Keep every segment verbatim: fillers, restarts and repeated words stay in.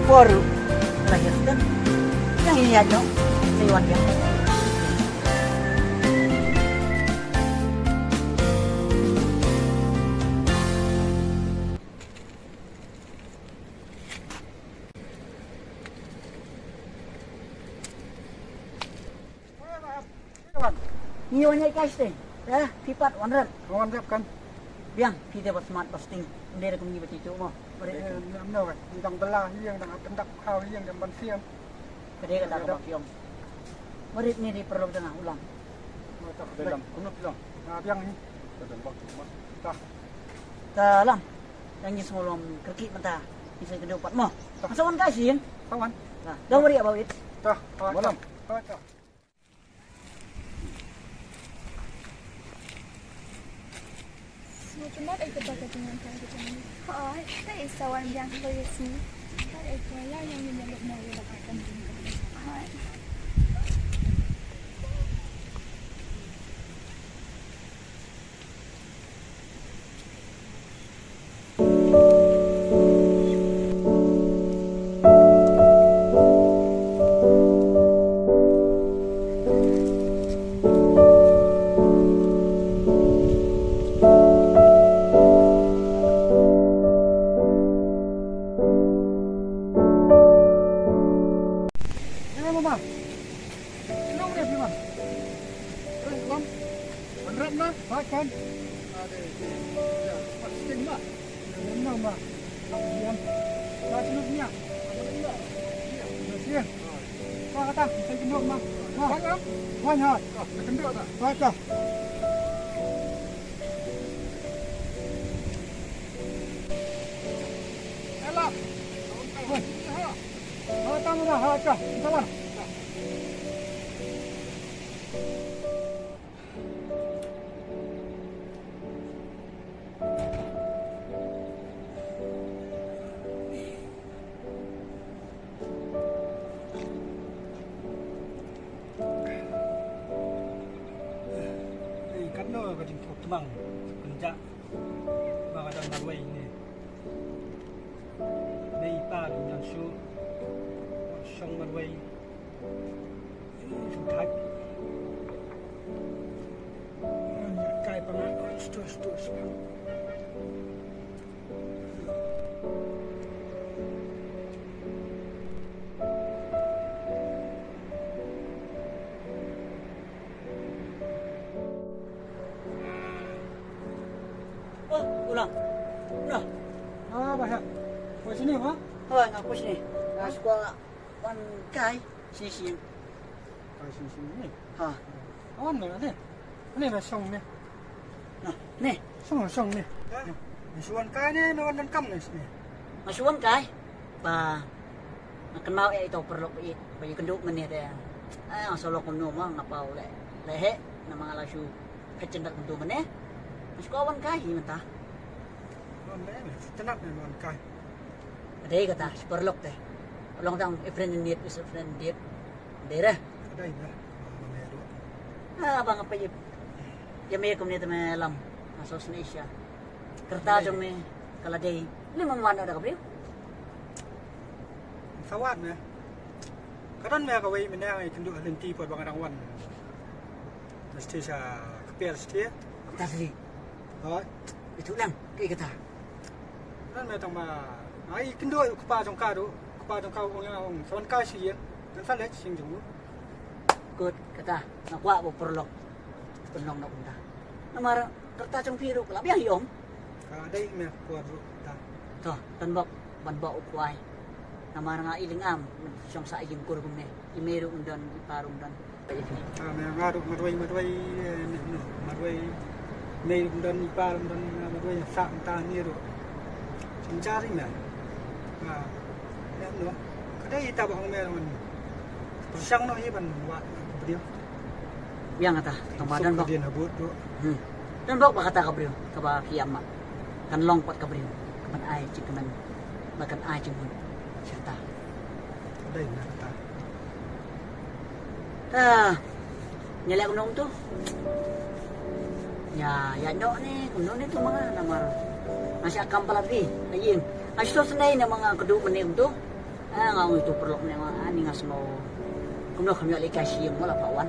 Por la hiar ten. Yang ini aja. Saya wan ya. Ngi wan ïa ka sting. Eh, phi pat wan rep. Wan rep kan. Biang, phi te ba smat ba sting. Ym dei da kum ngi ba ti tu mo. Ba dei. Eh, ym no kan. Ngi dang bela hi ïeng, dang pyndap khaw hi ïeng, dang ban siam. Ka dei kata kaba phi ong. Ba dei, ngi dei paralok jong nga u Lam. Ba dei Lam. Kumno phi long? Nga biang hi. Ka dang bak ma. Ta. Ta Lam. Yang ngi sngewlem kyrkieh mynta. Ngi sa ïakynduh pat mo. Ta. Sa wan kai sien. Sa wan. Ta. Don't worry about it. Ta. Ta. Mo Lam. Ta. Ta. Sngewtynnat ïa kata ka jingïaid ka jong ngi. Hooid, te sa wan biang ha ïing sini. Te ïa ka ïa ïa ngin ïa leit noh ïa la ka kam jong ngi. Hooid. Hello, Mama. Hello, everyone. Hello, Mom. Wan rep na? Hooid, kan. Ade, ade. Ya, pas sting ma. Hello, Mama. Diam. Pas sting ma. Pas sting. Pas kata, saya kena, Ma. Ma. Wan, Mom. Wan, hooid. Ah, saya kena dah. Hooid, dah. Ella. Hooid. Ha, tang ba, ha, ka, sabar. Ei, katno ka jingthok tmang, kynjah, ba ka dang marwei ne. Nei pa dang dang shu shong marwei. Thak. Kai panga, sto, sto, sto. Oh, u Lam. Nah. Ah, ba ha. Poi shane, Ma? Hooid, nga poi shane. Nga shu kwah wan kai shisien. Kai shisien ne? Ha. Wan ne, ne. Ne, me shong ne. Nah, ne. Shong, shong ne. Me shu wan kai ne, me wan donkam ne shane? Nga shu wan kai. Ba nga kynmaw ïa ito paralok ba ïeit ba ïakynduh mynne te. Ai, nga shu lok kumno ma, nga paw leh leh heh namar nga la shu phet jyndat kumto mynne. Nga shu kwah wan kai hi mynta. Wan leh, shu tynnat ne wan kai. Dei kata, shu paralok te. Long tang, a friend in need is a friend indeed. Dei re. Dei re. Ah, ba nga peit ïa me kumne te me Lam. Nga sngewsynei sha. Ka rta jong me ka la dei. Lei, mom wan da ka briew. Sa wan me. Ka don me kawei mynne nga ïakynduh ha lynti pat ba nga dang wan. Mesti sa kper stia. Kata sli. Hooid. Itu lang, kaei kata? Ka don me tang ba nga ïakynduh ïa u kpa jong ka ruh. Kpa jong ka u ong ïa nga, ong sa wan kai sha ïing. Ngan sa leit sha ïing jong u. Good, kata. Nga kwah ba u paralok pynlong noh kumta. Namar ka rta jong phi ruh ka la biang hi ong. Ka dei me por ruh ta. To, don bok ban bok u kwai. Namar nga i lyngngoh, shong sa ïing kur kumne. I mei ruh ym don, i pa ruh ym don. Ah, me nga ruh marwei, marwei, eh, ne, ne, marwei. Mei ruh ym don, i pa ruh ym don, marwei sa mynta ne ruh. Jynjar i me. Ah, ne, ne. Ka dei ita ba ong me ruh. Pyrshang noh hi ban wad ka briew. Biang kata, tang ba don bok. Dien habud tu. Hmm. Don bok ba kata ka briew, kaba phi ïam ma. Kan long pat ka briew, kaban ai jingkmen, ba kan ai jingmut. Sha kata. Dei na kata. Ta. Ngi leh kumno kumto. Ïa, ïa noh ne, kumno ne to ma nga namar nga shah kam palat hi, ha ïing. Nga shu sngewsynei namar nga kduh mynne kumto. Ah, nga ong ïa utu u paralok ne nga, ani nga sngew kumno kham ïoh lehkai sha ïing mo la phah wan.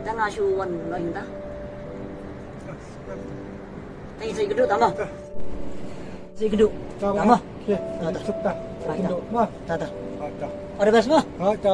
Te nga shu wan noh ïa mynta. Te ngi sa ïakynduh tang mo. Sa ïakynduh. Tang mo. Tang mo. Okay. Ta, ta. Ïakynduh mo. Ta, ta. Ta, ta. All the best mo. Ta, ta.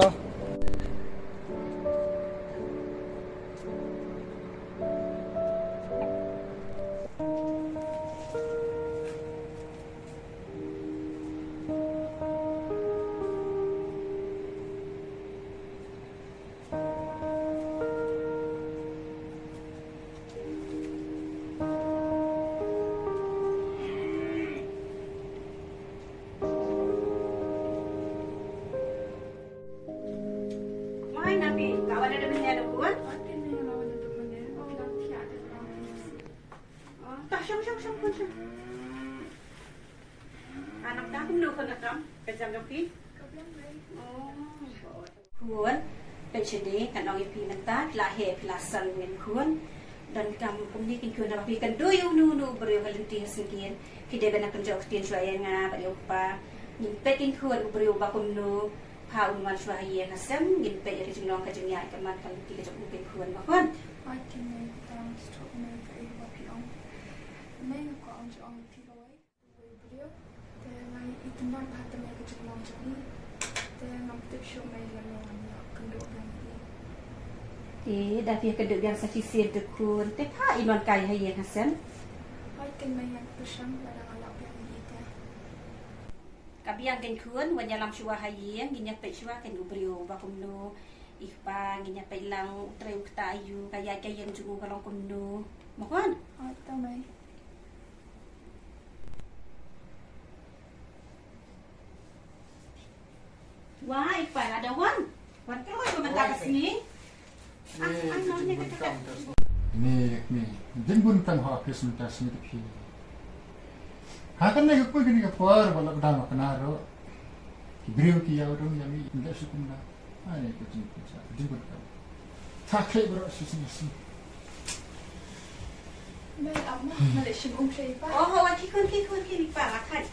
Mai na phi, ka wan da mynne da kuan? Wan phi ne, wan da mynne. Oh, da phi ada wan. Oh, ta shong, shong, shong, shong. Anak ta kumno khun, ka kam ka jam jong phi? Ka biang dei. Oh. Khun, peit shane, ngan ong ïa phi mynta, phi la heh, phi la san ngin khun. Donkam kumne kin khun, haba phi kynduh ïa uno uno u briew ha lynti ha syngkien, phi dei ban nang kynjoh ktien shuwa ïa nga bad ïa u kpa. Ngin peit kin khun u briew uba kumno, phah un wan shuwa ha ïing ha sem, ngin peit ïa ka jinglong ka jingïaid ka man ka lynti ka jong u kin khun, ma khun. Ai, kin mei, tang stroke mei, kaei kaba phi ong. Mei, nga kwah ong jong ong ïa phi kawei. Uwei u briew, te nga ïohi tynnat bha te mei ka jinglong jong i. Te ngam tip shuh mei lano ngam ïoh kynduh biang ïa i. Te da phi ïa kynduh biang sa shisien te khun, te phah i wan kai ha ïing ha sem. Hooid keiñ mei, ngan pyrshang lada nga lah biang ïa i te. Ka biang keiñ khun, wan ïalam shuwa ha ïing, ngin ïa peit shuwa keiñ u briew ba kumno. I kpa ngin ïa peit lang, u trei u kta aïu, ka ïaid ka ïeng jong u ka long kumno. Ma khun? Hooid to mei. Wah, i kpa la da wan. Wan kloi ba mynta ka sngi. Ah, ah, no, ne ka ka. Ni, ni. Dang bun kam ha office mynta sngi te phi. Ha kane ka kul kane ka por ba la dang ma kane ruh. Ki briew ki ïaw dong ïa ngi, ngi da shu kumne. Ani ka jingpynshai, ka jingpynshai. Tha khlei baroh shisien shisien. Mei, ap ma, nga leit shim um sha i pa. Oh, oh, ki khun, ki khun, ki pa, la khat.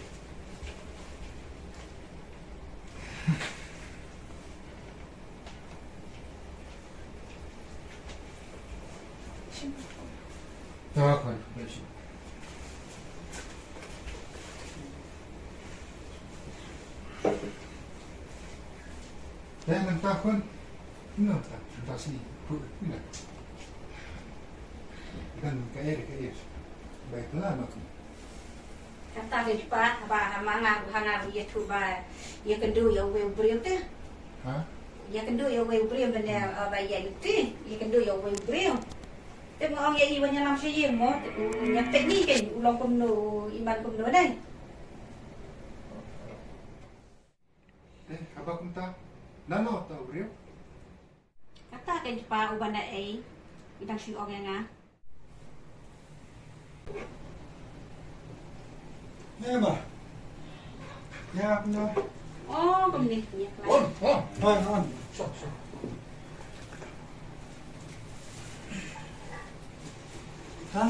Shim. Ta khun, leit shim. Te mynta khun, no ta, mynta sngi, khun, ina. Kan ka er, ka er. Bai pla ma khun. Kata ka jubab ba ha ma nga, ha nga ïathuh ba ïakynduh ïa uwei u briew te. Ha? Ïakynduh ïa uwei u briew mynne, eh, ba ïa ïa te, ïakynduh ïa uwei u briew. Te nga ong ïa i wan ïalam sha ïing mo, te u ïa peit ni keiñ u long kumno, i man kumno ne. Eh, haba kumta, nano ta u briew? Kata keiñ pa uba na ei, i dang shu ong ïa nga. Ne ma. Ïa, kumno? Oh, kumne, ïa, kloi. On, on. On, on. Sure, sure. Ha?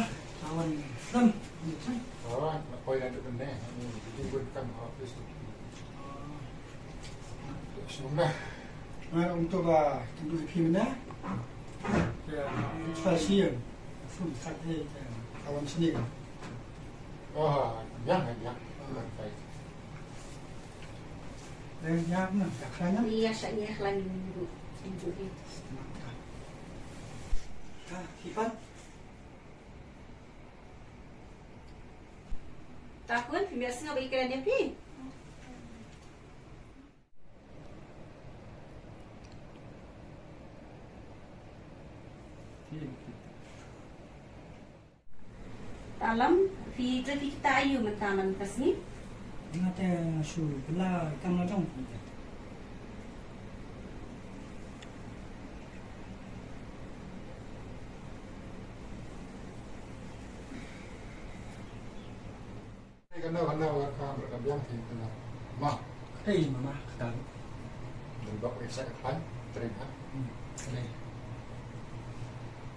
Awan. Lam. Awan, na poi na depan ne. Ini, ini pun kan office tu. Sumba. Nga ong to ba kynduh ïa phi mynne. Te, eh, shuwa sien. Sum sat eh, te, awan sini ka. Oh, ïa, ïa. Eh, ïa, na, ïa khlaiñ. Ïa, sha ïa khlaiñ ni bu. Ni bu ni. Ka, phi pat. Ta khun, phi mih sngew ba ïa kren ïa phi. Ta lam, phi trei phi kita aïu mynta man ka sngi? Nga te nga shu bla kam la jong. Ka nau, ka nau, ka nau, ka biang hi ka nau. Ma. Hei, mama, ka tau. Dan bak wei sa ka khlaiñ, tren ha. Hmm, tren.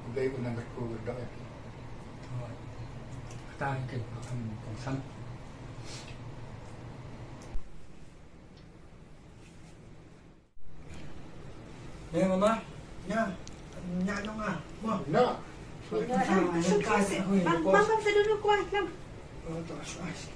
Ku dei ku nang ku dok ya. Oh. Ka tau ke, ka kan kongsan. Ïa, mama. Ïa. Ïa, jong nga. Ma. Ïa. Bang, bang, bang, sa dulu kuat, lam. Oh, to, sa, sa.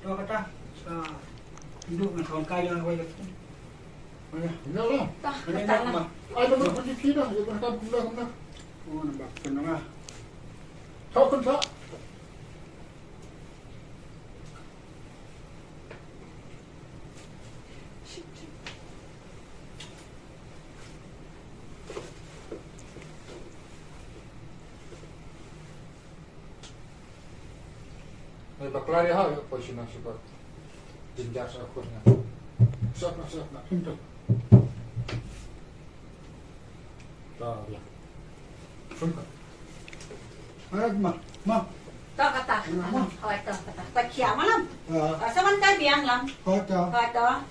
To kata, sa, duk ngan song kai ngan wai lagi. Mana? Ina lah. Tah, mana kata nak lah. Ai, mana kunci kita? Ya, mana kamu kena kena. Oh, nampak kena lah. Kau kena. Ai, bakla dia ha, ya, poi sini, sini. Jinjar sa akur na. Sap na, sap na. Pintu. Ta, ya. Pintu. Ai, ma, ma. Ta kata. Ma. Hoi, ta kata. Ta kia malam. Ya. Asa man kai biang lam. Hoi, ta. Hoi, ta.